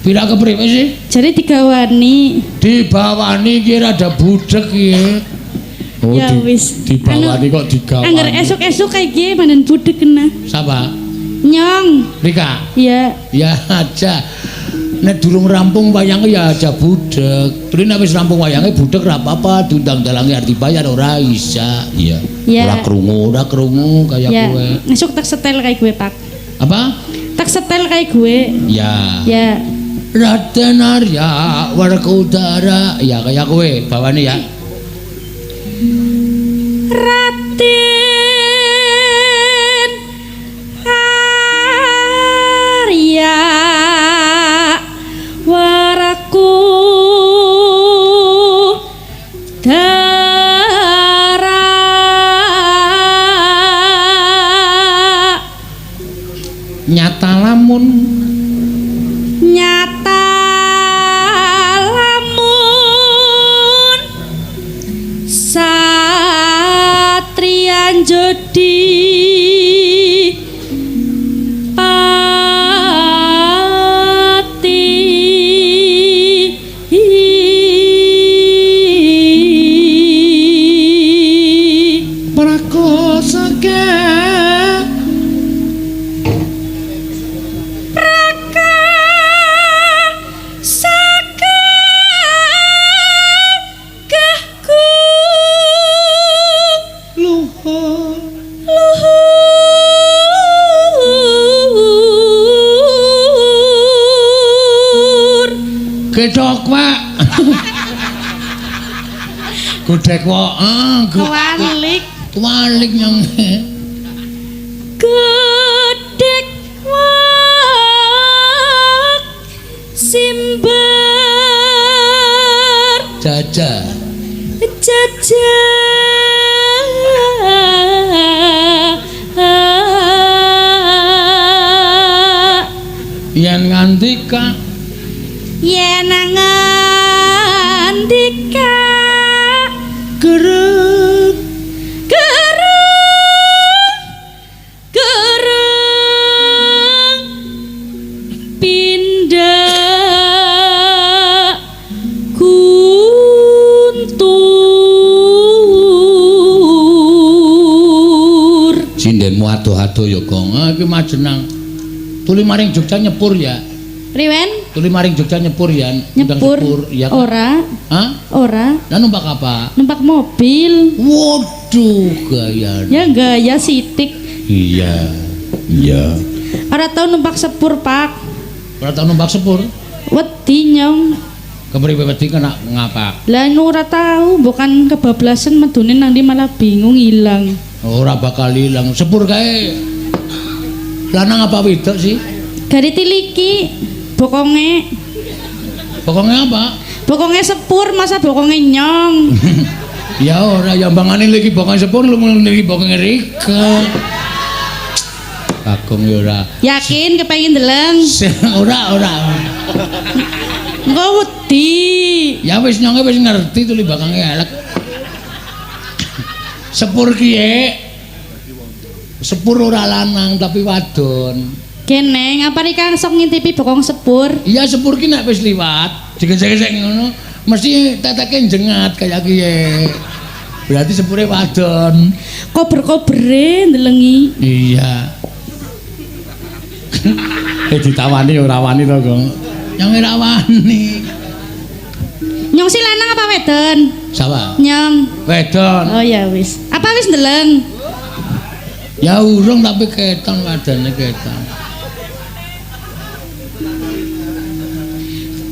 Pira kepriwe sih? Jare digawani. Dibawani ki rada budhek iki. Oh, Ya wis. Dibawani Anu, kok digawani. Angger esuk-esuk kayak gini mandan budek kena. Sapa? Nyong. Rika. Ya. Ya aja. Nek durung rampung wayange ya aja budhek. Terus nek wis rampung wayange budhek ora apa-apa, diundang dalange arep dibayar ora isa. Iya. Ya. Ora krungu kaya Ya. kowe. Esuk tak setel kayak gue, Pak. Apa? Tak setel kayak gue. Ya. Ya. Raden Arya Werkudara. Ya kaya kowe bawane ya. Raden Arya Werkudara. Nyata lamun, nyata lamun satria jodi pati. Prakosake Praka saka gahku luhur luhur. Gedhok, Pak. Godhek kok. Ah, Kualik. Kualik nyong. Gedhek wak simber Jajah. Jajah. Yen ngandika, yen ngandika gereng gereng gereng pindah guntur. Sindenmu adoh-adoh ya, Gong. Ah, iki majenang. Tuli maring Jogja nyepur ya. Priwen? Tuli maring Jogja nyepur ya. Undang Nyepur. sepur, ya. Kan? Ora. Hah? Ora. Lah numpak apa? Numpak mobil. Waduh, gaya. Ya gaya sitik. Iya. Iya. Ora tau numpak sepur, Pak. Ora tau numpak sepur. Wedi nyong. Kepriwe wedi kena ngapa? Lah nu ora tau, bukan kebablasan medune nang ndi malah bingung ilang. Ora bakal ilang. Sepur kae lanang apa wedok sih? Gari tiliki bokonge. Bokonge apa? Bokonge sepur, masa bokonge nyong. Ya ora, ya mbangane lagi bokonge sepur lu lagi bokonge Rika. Kakung ya ora. Yakin kepengin deleng? Ora, ora. Engko wedi. Ya wis nyonge wis ngerti tuli bakange elek. Sepur kiye? Sepur ora lanang tapi wadon. Kene ngapa rika sok ngintipi bokong sepur? Iya sepur ki nek wis liwat, digesek-gesek ngono, mesti teteke jengat kaya kiye. Berarti sepure wadon. Kober-kobere ndelengi. Iya. Ditawani ora wani to, Gong. Nyong ora wani. Nyong si lanang apa wedon? Sapa? Nyong. Wedon. Oh ya wis. Apa wis ndeleng? Ya urung tapi keton wadane keton.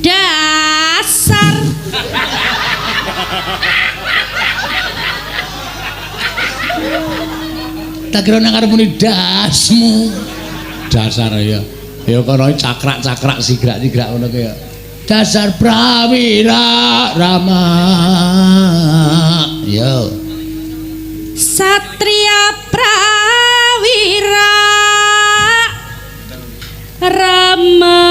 Dasar. Tak kira nang arep muni dasmu. Dasar ya. Ya kono cakrak-cakrak sigrak-sigrak ngono ki ya. Dasar prawira Rama. Yo. Satria prawira Rama.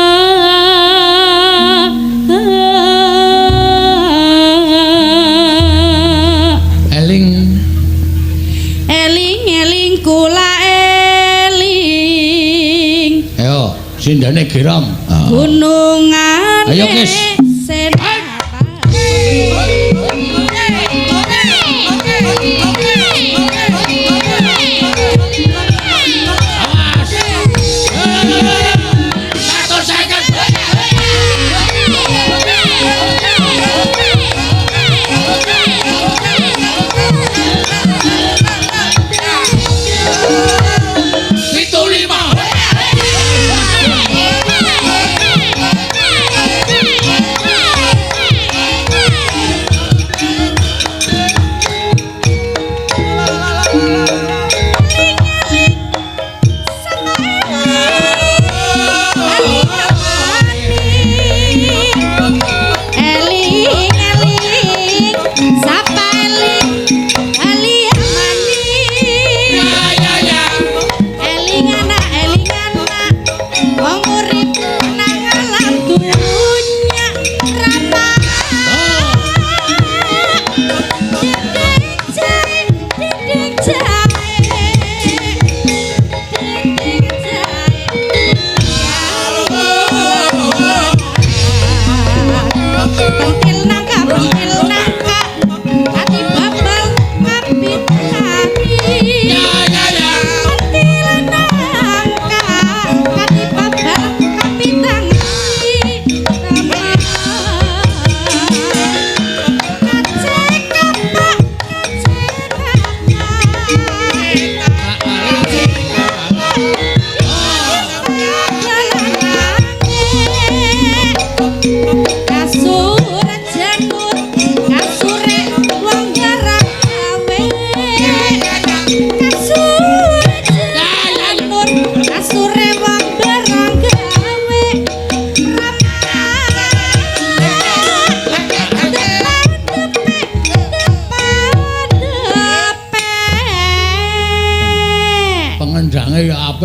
Eling eling eling kula eling. Ayo, sindene gerong. Gunungane. Ayo, Kis.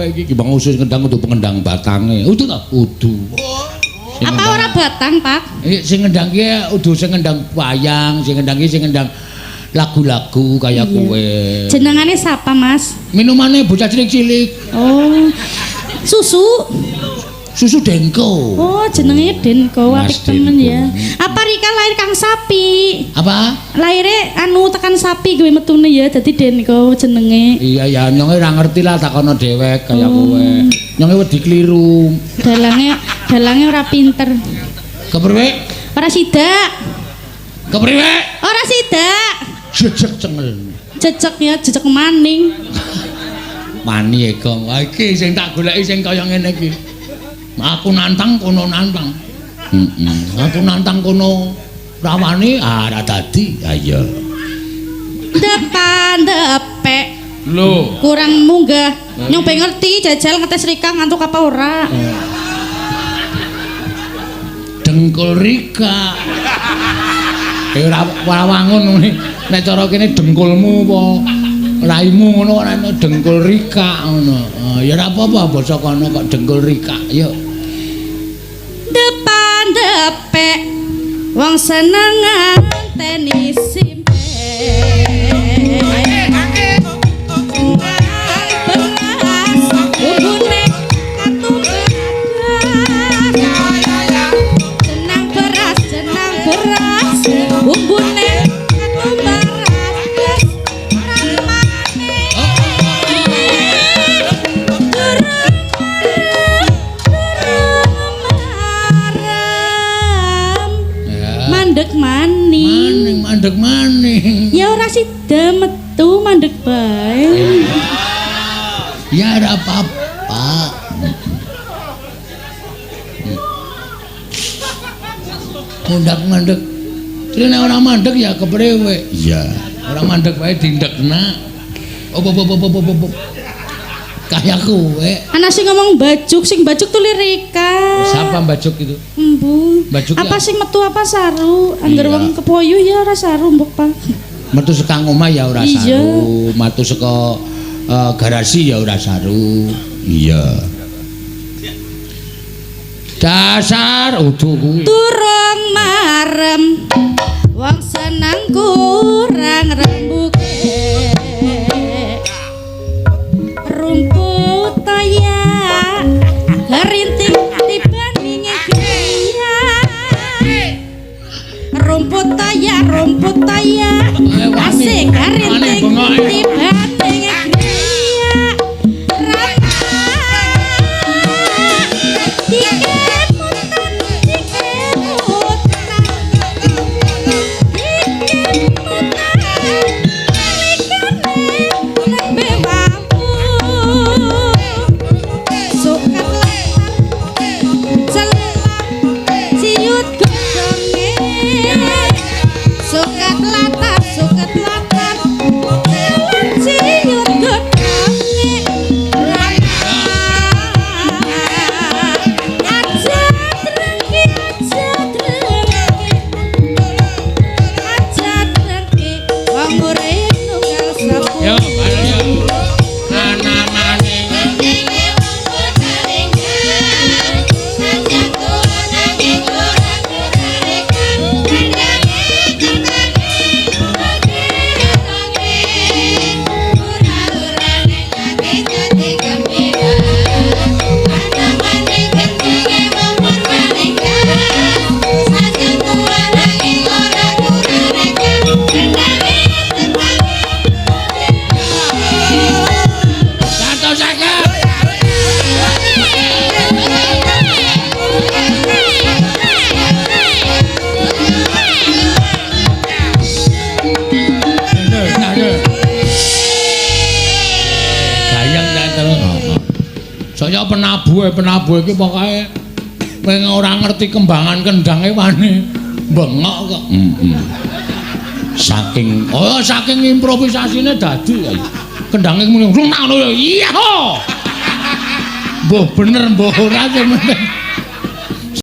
Iki bang usus ngendang kudu pengendang batange. Udu ta? Udu. Apa ora batang, Pak? Sing ngendang ki udu sing ngendang wayang, sing ngendang ki sing ngendang lagu-lagu kaya kowe. Jenengane sapa, Mas? Minumane bocah cilik-cilik. Oh. Susu. Susu Denko. Oh, jenenge Denko, apik temen ya. Apa Rika lahir kang sapi? Apa? Lahire anu tekan sapi gue metune ya, dadi Denko jenenge. Iya ya, nyonge ora ngerti lah takono dhewek kaya kowe. Nyonge wedi kliru. Dalange, dalange ora pinter. Kepriwe? Ora sidak. Kepriwe? Ora sidak. Jejeg cengel. Jejeg ya, jejeg maning. Mani e, Gong. Wah iki sing tak goleki sing kaya ngene iki. Aku nantang kono nantang. Heeh. Aku nantang kono rawani ah ora dadi. Ha iya. Depan depek. Lho, kurang munggah. Nyong ben ngerti jajal ngetes Rika ngantuk apa ora. Dengkul Rika. Eh ora wangun ngene. Nek cara kene dengkulmu apa raimu ngono ora ana dengkul Rika ngono. Ya ora apa-apa basa kono kok dengkul Rika. Yuk. Depan depek wong seneng nganteni simpe. Beras bumbune katumbadas. Jenang beras bumbune katumbadas. Ramane mandek maning. Mandek maning. Ya ora sida metu mandek bae. Ya ora apa-apa. Mundak mandek. Terus nek ora mandek ya kepriwe? Iya. Ora mandek wae dindekna. Op op op op op. Kaya kowe. Ana sing ngomong bajuk, sing bajuk tuh lirika. Siapa bajuk itu? Embu. Bajuk apa ya? Sing metu apa saru? Angger wong kepoyu ya ora saru mbok, Pak. Metu saka omah ya ora saru, metu saka garasi ya ora saru. Iya. Dasar udu kuwi. Durung marem wong seneng kurang rembuke. Rumput toya gerinting tibaninge toya. Eh, wani. Asik Wani karinting bengoke. Tibane griya. Rama dikemutan dikemutan dikemutan nalikane nembe wau suket latar celah ciut godhonge suket latar ciut godhonge aja drengki aja drengki aja drengki wong urip nunggal sepuh. Yo, bareng yo. Anamane 150. Gayeng ta terus. Saya penabuhe, penabuhe iki pokoke wong ora ngerti kembangan kendange wani bengok kok. Heeh. Saking oh saking improvisasine dadi kendange muni ngono ya. Iya. Mbuh bener mbuh ora sing penting.